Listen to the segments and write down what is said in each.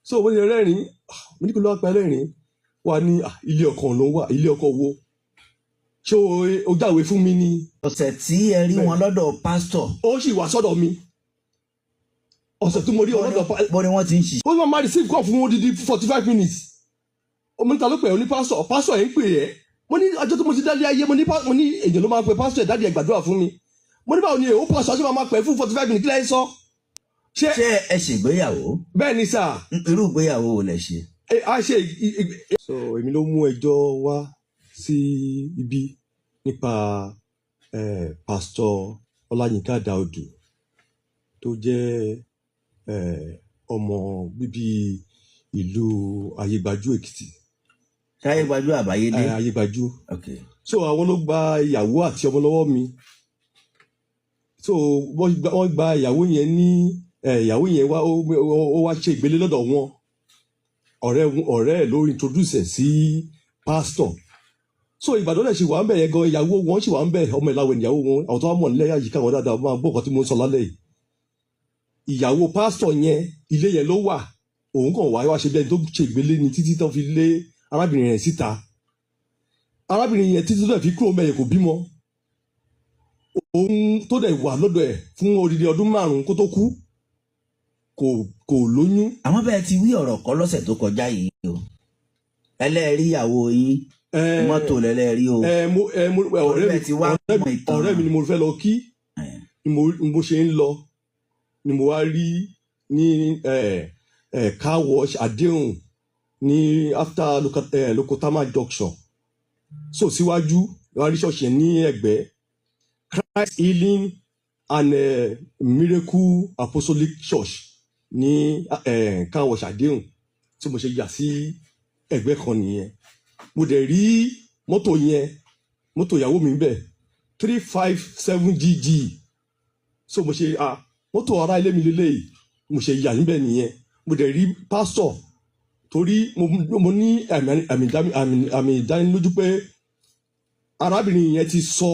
So bó ṣe rẹ́rìn, ah, mo ní kí ló wá pa ẹlẹ́rìn wà ní, ah, ilé ọkọ ló ń wà. Ilé ọkọ wo? Ṣé o jáwé fún mi ni? Ọ̀sẹ̀ tí ẹ rí wọn lọ́dọ̀ pásítọ̀? Ó sì wá sọ́dọ̀ mi ọ̀sẹ̀ tí mo rí ọlọ́dọ̀ Bó ni wọ́n ti ń ṣiṣẹ́? Ó máa receive call fún odidi 45 minutes. Ọmọ níta ló pè é? Ní pásítọ̀. Pásítọ̀ yẹn ń pè é. Mo ní ọjọ́ tó mo ti dálé ayé, mo ní mo ní èèyàn ló máa ń pe pásítọ̀ ẹ̀, "Daddy, ẹ̀ gbàdúrà fún mi." Mo ní báwo ni ó pásítọ̀ ṣe máa pè é fún 45 minutes? Kí lẹ́yìn sọ ṣé? Ṣé ẹ ṣègbéyàwó? Bẹ́ẹ̀ ni sà. Irú ìgbéyàwó wo lẹ ṣe? Ẹ, a ṣe so èmi ló mú ẹjọ́ wá sí ibi nípa pásítọ̀ Ọláyínká Dáúdù tó jẹ́ ọmọ bíbí ìlú Ayégbájú, Èkìtì. Ṣáyé gbajú àbáyédé? Ayégbájú. Ok. So àwọn ló gba ìyàwó àti ọmọ lọ́wọ́ mi. So wọ́n gba ìyàwó yẹn ní ìyàwó yẹn wá, ó wá ṣe ìgbélé lọ́dọ̀ wọn. Ọ̀rẹ́ ẹ̀ ló introduce ẹ̀ sí pastor. So Ìbàdàn dẹ̀ ṣì wà ń bẹ̀ yẹn gan. Ìyàwó wọn ṣì wà ń bẹ̀, ọmọ ìlàwẹ̀ ìyàwó wọn. Àwọn tó wà mọ̀ nílẹ̀ àyíká wọn dáadáa máa gbọ́ nǹkan tí mo ń sọ lálẹ́ yìí. Ìyàwó pastor yẹn, ilé yẹn ló wà. Òun kàn wá wá ṣe bí ẹni tó ṣe ìgbélé ni títí tó fi lé arábìnrin yẹn síta. Arábìnrin yẹn, títí tó dẹ̀ fi kúrò mẹ́yẹ, kò bímọ. Òun tó dẹ̀ wà lọ́dọ̀ ẹ̀ fún odidi ọdún 5 kó tó kú, kò lóyún. Àwọn bẹ́ẹ̀ ti wí ọ̀rọ̀ kọ́ lọ́sẹ̀ tó kọjá yìí o. Ẹlẹ́rìí ìyàwó yín, mọ́tò lẹ́lẹ́rìí o. Ẹ mo ẹ mo ẹ, ọ̀rẹ́ mi Bẹ́ẹ̀ ti wá ọ̀rẹ́ mọ mi ìtàn. Ọ̀rẹ́ mi ni mo fẹ́ lọ kí. Ni mo ṣe ń lọ ni mo wá rí ní ẹ ẹ car wash àdéhùn ní after Lokotama junction. So síwájú wá rí ṣọ́ọ̀ṣì yẹn ní ẹ̀gbẹ́, Christ Healing and Miracle Apostolic Church ní car wash àdéhùn. Tí mo ṣe yà sí ẹ̀gbẹ́ kan nìyẹn. Mo dẹ̀ rí mọ́tò yẹn, mọ́tò ìyàwó mi bẹ̀, 357 GG. So mo ṣe, ah, mọ́tò ará ilé mi lélẹ́yìí. Mo ṣe yà níbẹ̀ nìyẹn. Mo dẹ̀ rí pásítọ̀ torí mo ní àmì ìdánilójú pé arábìnrin yẹn ti sọ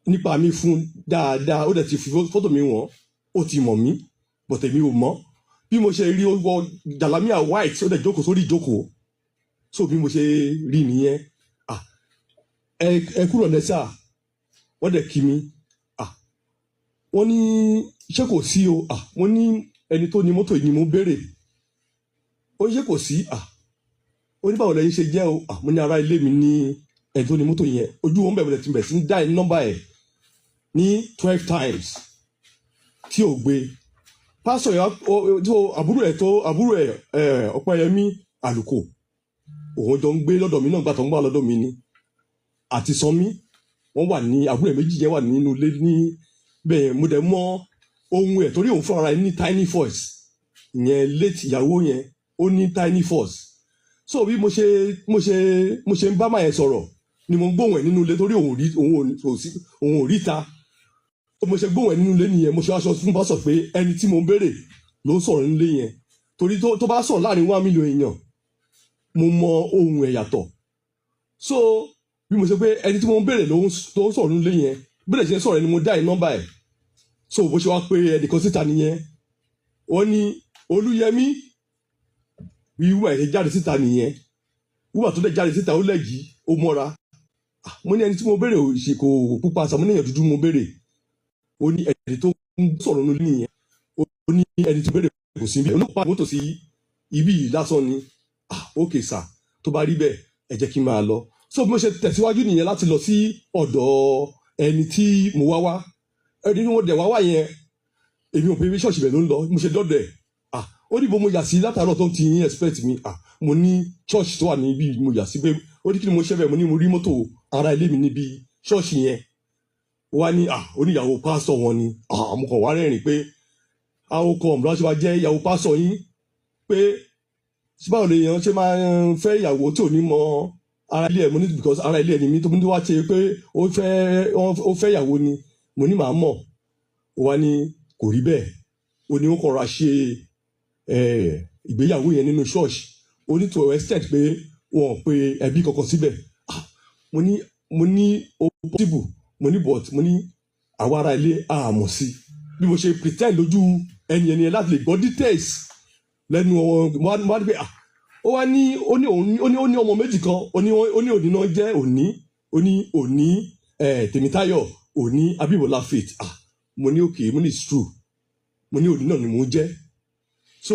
nípa mi fún dáadáa. Ó dẹ̀ ti fi fọ́tò mi wọ̀n, ó ti mọ̀ mí, but èmi ò mọ̀. Bí mo ṣe rí, ó wọ jàlámíà white, ó dẹ̀ jókòó sórí ìjókòó. So bí mo ṣe rí nìyẹn. Ah, ẹ kúrò lẹ́sà. Wọ́n dẹ̀ kí mi. Ah, wọ́n ní ṣé kò sí o? Ah, mo ní ẹni tó ní mọ́tò yìí ni mo béèrè. Ó ní ṣé kò sí? Ah, ó ní báwo lẹ́yìn ṣe jẹ́ o? Ah, mo ní ará ilé mi ní ẹni tó ní mọ́tò yẹn. Ojú wọn bẹ̀rẹ̀ tí bẹ̀rẹ̀ sí ní dá ẹ̀ nọ́mbà ẹ̀ ní 12 times tí ò gbé. Pásítọ̀ yẹn tó àbúrò ẹ̀, tó àbúrò ẹ̀ ẹ̀ Ọpẹ́yẹmí Àlùkò, òun jọ ń gbé lọ́dọ̀ mi náà gbà tó ń gbà lọ́dọ̀ mi ni, àti Sanmi, wọ́n wà ní àbúrò ẹ̀ méjì yẹn wà nínú ilé ní bẹ́ẹ̀. Mo dẹ̀ mọ ohun ẹ̀ torí òun fúnra ẹ̀ ní tiny voice ìyẹn, late ìyàwó yẹn, ó ní tiny voice. So bí mo ṣe ń bá màá yẹn sọ̀rọ̀ ni mo ń gbóhùn ẹ̀ nínú ilé torí òun ò rí, òun ò sí, òun ò rí ta. Mo ṣe gbóhùn ẹ̀ nínú ilé nìyẹn. Mo ṣe wá sọ fún pásítọ̀ pé ẹni tí mo ń béèrè ló ń sọ̀rọ̀ nílé yẹn, torí tó bá sọ̀rọ̀ láàrin 1 million èèyàn, mo mọ ohun ẹ̀ yàtọ̀. So bí mo ṣe pé ẹni tí mo ń béèrè ló ń tó ń sọ̀rọ̀ nílé yẹn, bí lè ṣe ń sọ̀rọ̀ ẹni mo dá ẹ̀ nọ́mbà ẹ̀. So bó ṣe wá pé ẹnìkan síta nìyẹn. Wọ́n ní Olúyẹmí. Bí wúwà ẹ̀ ṣe jáde síta nìyẹn. Wúwà tó dẹ̀ jáde síta, ó lẹ́jì, ó mọ́ra. Ah, mo ní ẹni tí mo béèrè ò ṣe kò pupa sàmú ní èèyàn dúdú mo béèrè. Ó ní ẹni tó ń sọ̀rọ̀ nílé nìyẹn. Ó ní ẹni tó béèrè kò sí ibi olùkọ́ mọ́tò sí ibi yìí lásán ni. Ah, ok sir, tó bá rí bẹ́ẹ̀, ẹ jẹ́ kí n máa lọ. So bí mo ṣe tẹ̀síwájú nìyẹn láti lọ sí ọ̀dọ̀ ẹni tí mo wá wá. Ẹni tí mo dẹ̀ wá wá yẹn, èmi ò pé bí ṣọ́ọ̀ṣì bẹ̀ ló ń lọ. Mo ṣe dọ́dọ̀ ẹ̀, ah, ó ní bó mo yà sí látàárọ̀ tó ń ti yín expect mi. Ah, mo ní ṣọ́ọ̀ṣì tó wà níbí mo yà sí pé. Ó ní kí ni mo ṣe bẹ́ẹ̀? Mo ní mo rí mọ́tò ara ilé mi níbi ṣọ́ọ̀ṣì yẹn. Ó wá ní, ah, oníyàwó pásítọ̀ wọn ni. Ah, mo kàn wá rẹ́rìn pé how come lọ́wọ́ ṣe máa jẹ́ ìyàwó pásítọ̀ yín, pé báwo lè yàn ṣe máa ń fẹ́ ìyàwó tí ò ní mọ ara ilé ẹ̀? Mo ní because ara ilé ẹ̀ ni mi tó ní wá ṣe pé ó fẹ́ ìyàwó ni. Mo ní màá mọ̀. Ó wá ní kò rí bẹ́ẹ̀. Ó ní ó kọ̀ra ṣe ìgbéyàwó yẹn nínú ṣọ́ọ̀ṣì. Ó ní to extent pé wọn ò pe ẹbí kankan síbẹ̀. Ah, mo ní ó possible. Mo ní but mo ní àwa ará ilé àmọ̀ sí. Bí mo ṣe pretend lójú ẹni yẹn láti lè gbọ́ details. Lẹ́nu ọwọ́ mo wá ní pé, ah, ó wá ní, ó ní òun ó ní ọmọ méjì kan, ó ní òní náà jẹ́ òní, ó ní òní Tèmítáyọ̀, òní Abímbọ́lá Faith. Ah, mo ní okay, mo ní it's true, mo ní òní náà ni mò ń jẹ́. So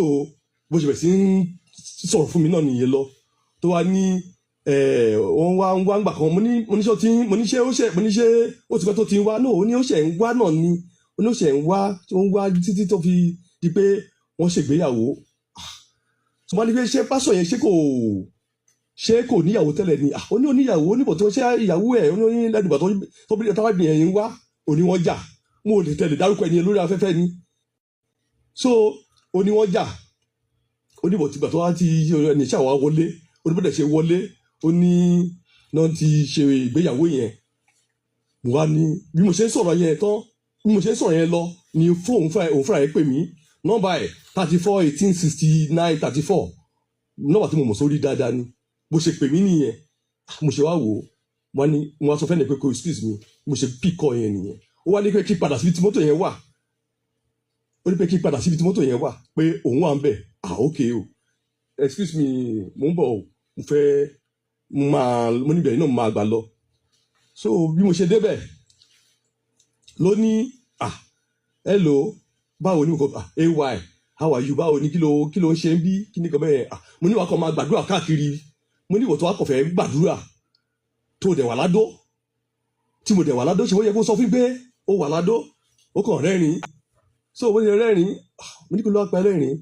bó ṣe bẹ̀rẹ̀ sí ń sọ̀rọ̀ fún mi náà nìyẹn lọ, tó wá ní wọ́n wá ń wá ń gbà kan. Mo ní ṣé ó ti ń, mo ní ṣé ó ṣe, mo ní ṣé ó ti pẹ́ tó ti ń wá náà? Ó ní ó ṣe ń wá náà ni, ó ní ó ṣe ń wá, tó ń wá títí tó fi di pé wọ́n ṣègbéyàwó. So wọ́n ní pé ṣé pásọ̀ yẹn, ṣé kò níyàwó tẹ́lẹ̀ ni? Ah, ó ní oníyàwó, ó ní bọ̀ tó ṣe ìyàwó ẹ̀, ó ní lẹ́dùgbà tó bí tábìlì yẹn ń wá, ó ní wọ́n jà. Mo ò lè tẹ̀lé dárúkọ ẹni yẹn lórí afẹ́fẹ́ ni. So ó ní wọ́n jà, ó ní bọ̀ tìgbà tó wá ti ẹni iṣẹ́ àwa wọlé, ó ní bọ́dẹ̀ ṣe wọlé, ó ní náà ti ṣe ìgbéyàwó yẹn. Mo wá ní bí mo ṣe ń sọ̀rọ̀ yẹn tán, bí mo ṣe ń sọ̀rọ̀ yẹn lọ ni fóònù fúnra ẹ̀, òun fúnra ẹ̀ pè mí. Nọ́mbà ẹ̀ 34 18 69 34, nọ́mbà tí mo mọ̀ sórí dáadáa ni. Bó ṣe pè mí nìyẹn. Mo ṣe wá wò ó, wọ́n ní mo wá sọ fẹ́ni pé kò excuse me, mo ṣe pick call yẹn nìyẹn. Ó wá ní pé kí padà síbi tí mọ́tò yẹn wà, ó ní pé kí padà síbi tí mọ́tò yẹn wà, pé òun wà ń bẹ̀. Ah, ok o, excuse me, mo ń bọ̀ o, mo fẹ́, mo máa, mo níbẹ̀ náà mo máa gbà lọ. So bí mo ṣe débẹ̀ ló ní, "Ah, hello, báwo ni?" Mo kọ, "Ah, ay, how are you? Báwo ni? Kí ló ń ṣe ń bí? Kí ni kan bẹ́ẹ̀?" "Ah," mo ní, wàá kọ́ máa gbàdúrà káàkiri. Mo ní ìwọ tó wá kọ̀ fẹ́ gbàdúrà tó dẹ̀ wà ládó, tí mo dẹ̀ wà ládó, ṣe wọ́n yẹ kó sọ fún pé ó wà ládó? Ó kàn rẹ́rìn. So bó ṣe rẹ́rìn, ah, mo ní kí ló wá pa rẹ́rìn?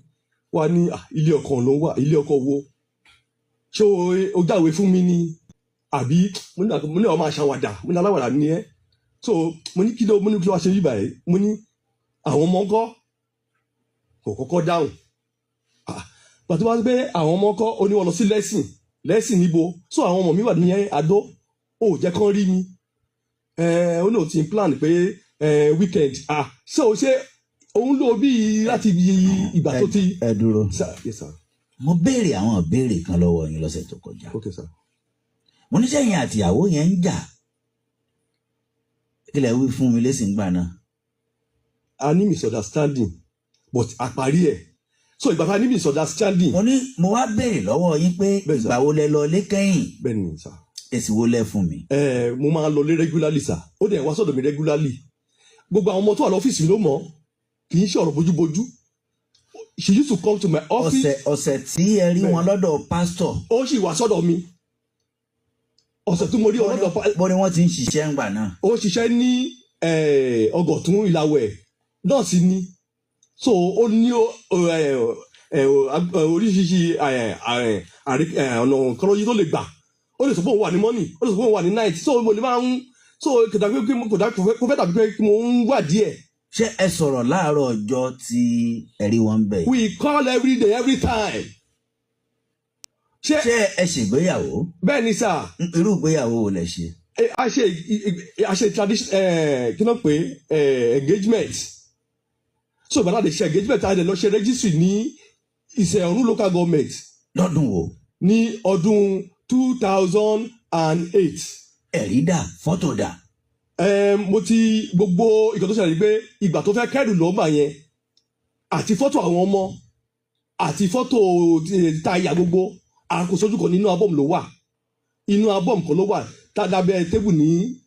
Wà ní, ah, ilé ọkọ ló ń wà. Ilé ọkọ wo? Ṣé o jáwèé fún mi ni àbí? Mo ní ọ máa ṣàwàdà, mo ní aláwàdà ni ẹ. So mo ní kí ló wá ṣe yí báyìí? Mo ní àwọn ọmọ ńkọ́? Kò kọ́kọ́ dáhùn. Ah, pàtó wá pé àwọn ọmọ ńkọ́, ó ní wọn lọ sí lesson. Lesson níbo? So àwọn ọmọ mi wà ní Adó, ó jẹ́ kán rí mi. Ó ní òun ti ń plan pé weekend. Ah, so ṣé òun lò bí láti ìgbà tó ti. Ẹ dúró. Sir, yes sir. Mo béèrè àwọn ìbéèrè kan lọ́wọ́ yín lọ́sẹ̀ tó kọjá. Okay sir. Mo ní sẹ́yìn àtìyàwó yẹn ń jà? Kí lẹ wí fún mi lẹ́sìn gbà náà? A ní misunderstanding, but àparí ẹ̀. So ìgbà tá a ní misunderstanding. Mo ní mo wá béèrè lọ́wọ́ yín pé Bẹ́ẹ̀ sà. ìgbà wo lẹ lọ lé kẹ́yìn? Bẹ́ẹ̀ ni sir. Èsì wo lẹ fún mi? Ẹ mo máa ń lọlé regularly sir. Ó dẹ̀ wá sọ́dọ̀ mi regularly. Gbogbo àwọn ọmọ tó wà lọ́fíìsì mi ló mọ̀, kì í ṣe ọ̀rọ̀ bójúbójú. She used to come to my office. Ọ̀sẹ̀ tí ẹ rí wọn lọ́dọ̀ pásítọ̀? Ó sì wá sọ́dọ̀ mi ọ̀sẹ̀ tí mo rí ọlọ́dọ̀ Bó ni wọ́n ti ń ṣiṣẹ́ ńgbà náà? Ó ṣiṣẹ́ ní Ọgọ̀tún Ìlàwẹ̀ náà sì ni. So ó ní oríṣiríṣi ọ̀nà kọ́lọ́jì tó lè gbà. Ó lè sọ pé òun wà ní morning, ó lè sọ pé òun wà ní night. So mo lè máa ń so kò dàbí pé kò fẹ́ dàbí pé mo ń wà díẹ̀. Ṣé ẹ sọ̀rọ̀ láàárọ̀ ọjọ́ tí ẹ rí wọn bẹ̀ yìí? We call every day, every time. Ṣé Ṣé ẹ ṣègbéyàwó? Bẹ́ẹ̀ ni sir. Irú ìgbéyàwó wo lẹ ṣe? A ṣe tradition, kí ló ń pè é, engagement. So ìgbà láti ṣe engagement, a lè lọ ṣe registry ní Ìṣẹ̀ Ọ̀run local government. Lọ́dún wo? Ní ọdún 2008. Ẹ̀rí dà? Fọ́tò dà? Mo ti gbogbo ìgbà tó ṣẹlẹ̀ ni pé ìgbà tó fẹ́ kẹ́rù lọ́gbà yẹn, àti fọ́tò àwọn ọmọ àti fọ́tò táyà, gbogbo àkósojú kan nínú album ló wà, inú album kan ló wà tádábẹ́ table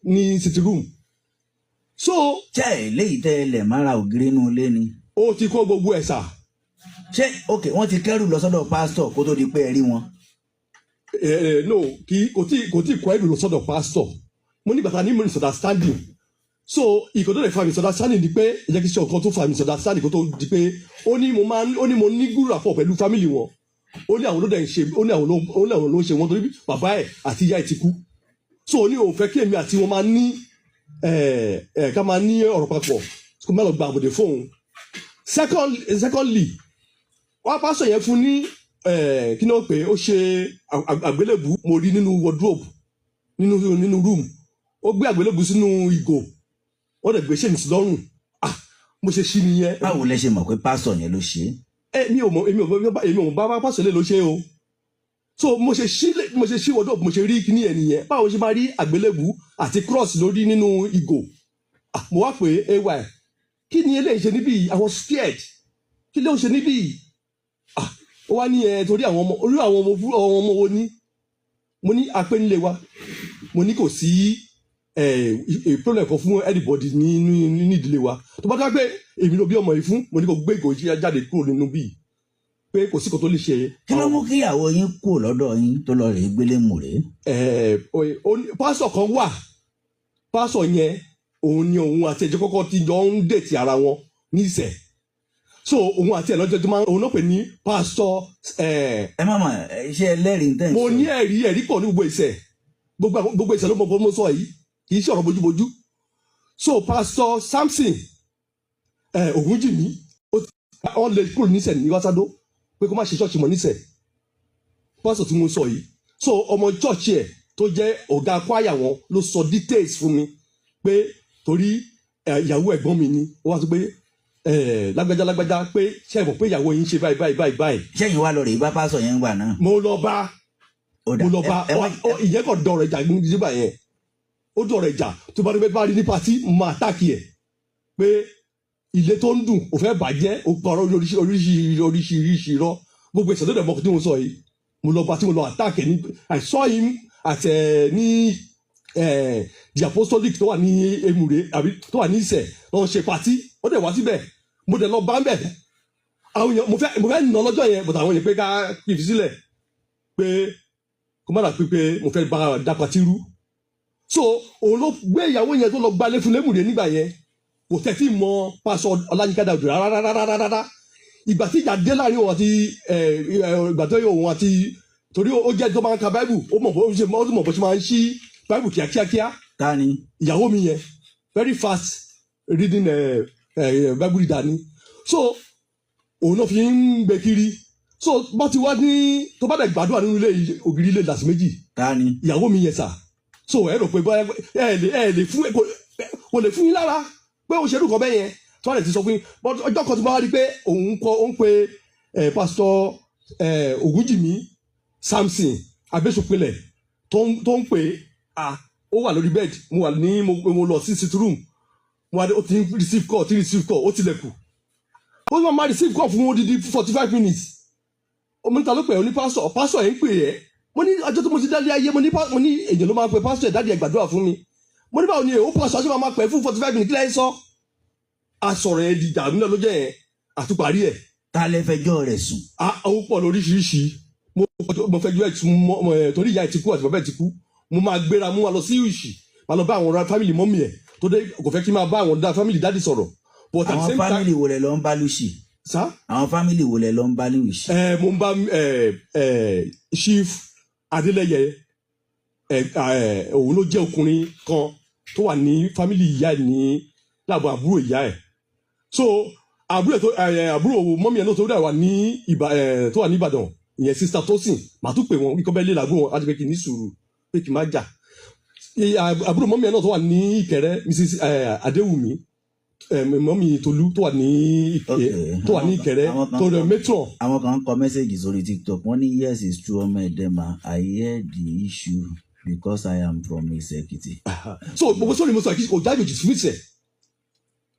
ní sitting room. So Ṣé eléyìí tẹ́ ẹ lẹ̀ mára ògiri inú ilé ni? Ó ti kó gbogbo ẹ̀ sà. Ṣé ok, wọ́n ti kẹ́rù lọ sọ́dọ̀ pásítọ̀ kó tó di pé ẹ rí wọn? Ẹ ẹ no, kì í kò tí kó ẹrù lọ sọ́dọ̀ pásítọ̀. Mo ní bàtà ní misunderstanding. So ìkọ́ tó lè fa misunderstanding ni pé ẹ jẹ́ kí n ṣe ọ̀kan tó fa misunderstanding kó tó di pé ó ní mo máa ń, ó ní mo ní good rapport pẹ̀lú family wọn. Ó ní àwọn ló dẹ̀ ń ṣe, ó ní àwọn ló ń ṣe wọn torí bàbá ẹ̀ àti ìyá ẹ̀ ti kú. So ó ní òun fẹ́ kí èmi àti wọn máa ní ẹ ẹ ká máa ní ọ̀rọ̀ papọ̀, kó má lọ gba àbòdè fóun. Secondly, wọ́n pásọ̀ yẹn fún ní kí ni ó pè é, ó ṣe àgbélébù. Mo rí nínú wardrobe nínú room, ó gbé àgbélébù sínú ìgò, ó dẹ̀ gbé chain sí lọ́rùn. Ah, mo ṣe ṣí nìyẹn. Báwo lẹ ṣe mọ̀ pé pásítọ̀ yẹn ló ṣe é? Ẹ mi ò mọ̀, èmi ò mọ̀ bá pásọ̀ lè ló ṣe o. So mo ṣe ṣí wardrobe, mo ṣe rí kíní ẹ̀ nìyẹn. Báwo ṣe máa rí àgbélébù àti cross lórí nínú ìgò? Ah, mo wá pé ay, kí ni eléyìí ṣe níbí yìí? I was scared. Kí ló ń ṣe níbí yìí? Ah, Ó wá ní ẹ torí àwọn ọmọ orí àwọn ọmọ fún àwọn ọmọ wo ní. Mo ní apẹ́ nílé wa, mo ní kò sí ẹ ẹ problem kan fún anybody ní ìdílé wa. Tó bá dá pé èmi ló bí ọmọ yìí fún, mo ní kò gbé ìgò jáde kúrò nínú bíi pé kò sí kan tó lè ṣe. Kí ló mú kíyàwó yín kúrò lọ́dọ̀ yín tó lọ rèé gbélé mùrè? Ẹ pásọ̀ kan wà, pásọ̀ yẹn, òun ni òun àti ẹ̀jẹ̀ kọ́kọ́ ti jọ ń date ara wọn ní Ìsẹ̀. So òun àti ẹ̀ lọ́jọ́ tó máa, òun náà pè ní pásọ̀ ẹ̀. Ẹ má mà ṣe ẹlẹ́rìí tẹ̀ ń Mo sọ. ní ẹ̀rí pọ̀ ní gbogbo Ìsẹ̀, gbogbo Ìsẹ̀ ló mọ̀ bó mo sọ yìí, kì í ṣe ọ̀rọ̀ bójúbójú. So Pásọ̀ Samson Ògúnjìmí, wọ́n lè kúrò nísẹ̀ ní wásádó pé kó má ṣe ṣọ́ọ̀ṣì mọ́ nísẹ̀, pásọ̀ tí mo sọ yìí. So ọmọ church ẹ̀ tó jẹ́ ọ̀gá kwaya wọn ló sọ details fún mi pé torí ìyàwó ẹ̀gbọ́n mi ni. Ó wá sọ pé lágbájá lágbájá, pé ṣé ẹ mọ̀ pé ìyàwó yín ṣe báyìí báyìí báyìí báyìí. Ṣẹ́yìn wá lọ rèé bá pásọ̀ yẹn ń gbà náà? Mo lọ bá. Ó dà. Mo lọ bá. Ẹ ìyẹn kò dọ̀rọ̀ ìjà nígbà yẹn, ó dọ̀rọ̀ ìjà. Tó bá rí bá rí ní party, mo máa attack ẹ̀ pé ilé tó ń dùn ò fẹ́ bàjẹ́, ó parọ́ oríṣi oríṣi oríṣiríṣi irọ́. Gbogbo ìṣẹ̀lẹ̀ tó dẹ̀ mọ́ tí mo sọ yìí, mo lọ bá tí mo lọ attack ẹ̀ ní, I saw him at ní the Apostolic tó wà ní Emure àbí tó wà ní Ìsẹ̀, lọ́n ṣe party. Ó dẹ̀ wá síbẹ̀, mo dẹ̀ lọ bá ń bẹ̀. Àwọn èèyàn, mo fẹ́ nà lọ́jọ́ yẹn, but àwọn èèyàn pé ká kí n fi sílẹ̀ pé kó má dà pé mo fẹ́ bá dá party rú. So òun ló gbé ìyàwó yẹn tó lọ gbalé fún lẹ́mùrè nígbà yẹn. Kò tẹ́tí mọ pásọ Ọláyínká Dáúdù rárá rárá rárá. Ìgbà tí ìjà dé láàrin òun àti ẹ ẹ ìgbà tó yẹ òun àti, torí ó jẹ́ tó máa ń ka báìbù, ó mọ̀ bó ṣe ó mọ̀ bó ṣe máa ń ṣí báìbù kíákíákíá. Ta ni? Ìyàwó mi yẹn, very fast reading bible reader ni. So òun náà fi ń gbé kiri. So bá ti wá ní tó bá dẹ̀ gbàdúrà nínú ilé yìí, ògiri ilé dàsí méjì. Ta ni? Ìyàwó mi yẹn sà. So ẹ rò pé bóyá ẹ lè fún, kò lè fún yín lára pé ó ṣerú kan bẹ́ẹ̀ yẹn tí wọ́n lè ti sọ fún yín. But ọjọ́ kan tí wọ́n wá rí pé òun kọ, ó ń pe pásítọ̀ Ògúnjìmí Samson Abésùpilẹ̀ tó ń pè à, ó wà lórí bed, mo wà ní mo lọ sí sitting room, mo wà ní, ó ti ń receive call, ti receive call, ó tilẹ̀kùn, ó sì máa receive call fún odidi 45 minutes. Ọmọ níta ló pè é, ní pásítọ̀, pásítọ̀ ẹ̀ ń pè é. Mo ní ọjọ́ tó mo ti dálé ayé, mo ní mo ní èèyàn ló máa ń pe pásítọ̀ ẹ̀, "Daddy, ẹ̀ gbàdúrà fún mi." Mo ní báwo ni èèwọ̀ pásítọ̀ ṣe máa pè é fún 45 minutes? Kí lẹ́yìn sọ asọ̀rọ̀ ẹ̀ di ìjà nílẹ̀ ló jẹ́ yẹn àtúparí ẹ̀. Ta lẹ fẹjọ́ rẹ̀ sùn? Ó pọ̀ lóríṣiríṣi. Mo fẹjọ́ ẹ̀ tún mọ́ ẹ̀ torí ìyá ẹ̀ ti kú àti bàbá ẹ̀ ti kú. Mo máa gbéra mú wa lọ sí Ìṣì, máa lọ bá àwọn family mummy ẹ̀ tó dé. Kò fẹ́ kí n máa bá àwọn family daddy sọ̀rọ̀, but at the Àwọn same time family wo lẹ lọ ń bá lùsì? Sá? Àwọn family wo lẹ lọ ń bá lùsì? Ẹ mo ń bá ẹ ẹ Chief Adeleye ẹ ẹ òun ló jẹ́ ọkùnrin kan tó wà ní family ìyá ẹ̀ ní láàbọ̀ àbúrò ìyá ẹ̀. So àbúrò ẹ̀ tó ẹ àbúrò mummy ẹ̀ náà tó dà wà ní ìbà ẹ tó wà ní Ìbàdàn, ìyẹn Sister Tosin, màá tún pè wọ́n kíkọ́ bẹ́ẹ̀ lé làbúrò wọn láti pé kí n ní sùúrù, pé kí n má jà. Àbúrò mummy ẹ̀ náà tó wà ní Ìkẹrẹ, Mrs Adéwùmí, mummy Tolú tó wà ní tó wà ní Ìkẹrẹ tó rẹ matron. Àwọn kan kọ message sórí TikTok, wọ́n ní, "Yes, it's true, ọmọ Ẹdẹmà. I hear the issue because I am from Ìṣẹ̀kìtì." So gbogbo sórí mo sọ kí kò jáde òjì fún ìṣẹ,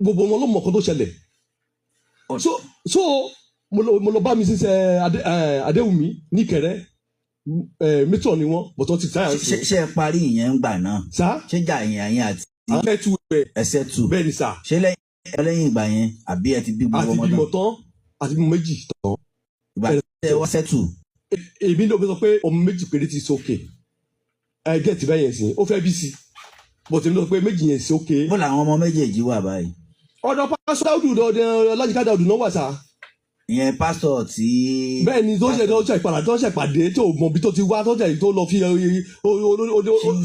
gbogbo wọn ló mọ ọkọ tó ṣẹlẹ̀. So mo lọ bá Mrs Adéwùmí ní Ìkẹrẹ, matron ni wọn, bọ̀tọ̀ ti sáyà. Ṣé ẹ parí ìyẹn ń gbà náà? Sá? Ṣé jà ìyẹn àyẹn àti Àwọn ẹ̀ tu ẹ̀. Ẹsẹ̀ tù? Bẹ́ẹ̀ ni sà. Ṣé lẹ́yìn ìgbà yẹn àbí ẹ ti bí gbogbo Àti ọmọ bímọ tán? tán, àti bímọ méjì tán. Ìgbà tẹ wá settle. Èmi ló fi sọ pé ọmọ méjì péré ti sókè ẹ gẹ́ẹ̀tì bẹ́ẹ̀ yẹn sìn, ó fẹ́ bí sí, but èmi ló sọ pé méjì yẹn sókè. Bó làwọn ọmọ méjèèjì wà báyìí? Ọ̀dọ̀ pásítọ̀ Dáúdù, ọ̀dọ̀ Ọlájíká Dáúdù náà wà sá. Ìyẹn pásítọ̀ tí Bẹ́ẹ̀ ni, tó ṣe tó ṣe ìpàdé, tó ṣe ìpàdé tó mọ ibi tó ti wá, tó ṣe tó lọ fi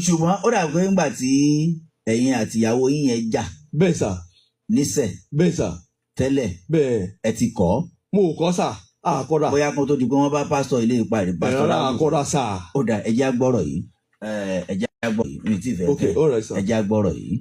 Ṣùgbọ́n ó dàbí pé ńgbà tí ẹ̀yin àti ìyàwó yín yẹn jà Bẹ́ẹ̀ sà. nísẹ̀ Bẹ́ẹ̀ sà. tẹ́lẹ̀, Bẹ́ẹ̀. ẹ ti kọ́? Mo ò kọ́ sà, àkọ́ra. Bóyá kó tó di pé wọ́n bá pásítọ̀ ilé ìpàdé, pásítọ̀ Ẹ̀rọ Dáúdù. àkọ́ra sà. Ó dà, ẹ jẹ́ á gbọ́rọ̀ yìí, ẹ jẹ́ á gbọ́rọ̀ yìí, mi ò tí ì fẹ́ Ok. fẹ́. All right sà. Ẹ jẹ́ á gbọ́rọ̀ yìí.